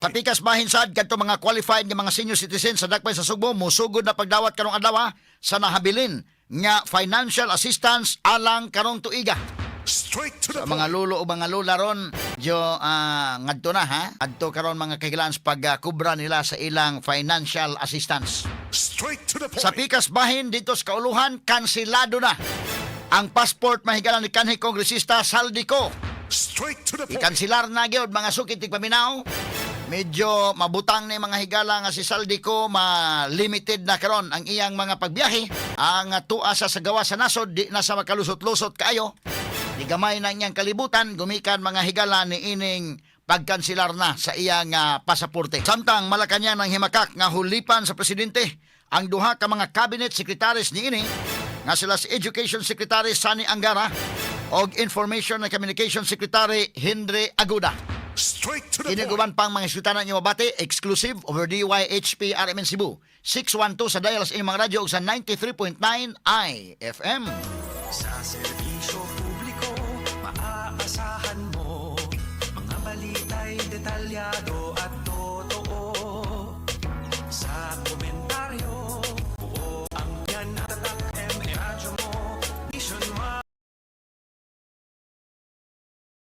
Sa pikas bahin sad, kadto mga qualified nga mga senior citizen sa Dakbayan sa Sugbo mosugod na pagdawat karong adlaw sa nahabilin nga financial assistance alang karong tuiga. Straight to the Sa mga point. Lolo o mga lola ron, jo ngadto na ha. Adto karon, mga kahigalaan, pagkubra nila sa ilang financial assistance. Straight to the point. Sa pikas bahin dito sa kauluhan, kansilado na ang passport, mahigalan, ni kanhi kongresista Zaldy Co. Straight to the point. Ikansilar na gyud, mga suki tigpaminaw. Medyo mabutang ni, mga higala, nga si Zaldy Co, ma-limited na karon ang iyang mga pagbiyahe. Ang tuwa sa gawa sa nasod, di na sa makalusot-lusot kaayo. Di gamay na iyang kalibutan, gumikan, mga higala, ni ining pagkansilar na sa iyang pasaporte. Samtang Malacañang nanghimakak nga hulipan sa presidente ang duha ka mga cabinet secretaries niini nga sila si Education Secretary Sonny Angara og Information and Communication Secretary Henry Aguda. Straight to the Kini point. Uban pang mga isutanan niyo mabati exclusive over DYHP RMN Cebu 612 sa dial sa inyong mga radyo ug sa 93.9 IFM. Sa serbisyo publiko, maaasahan mo. Mga balita'y detalyado.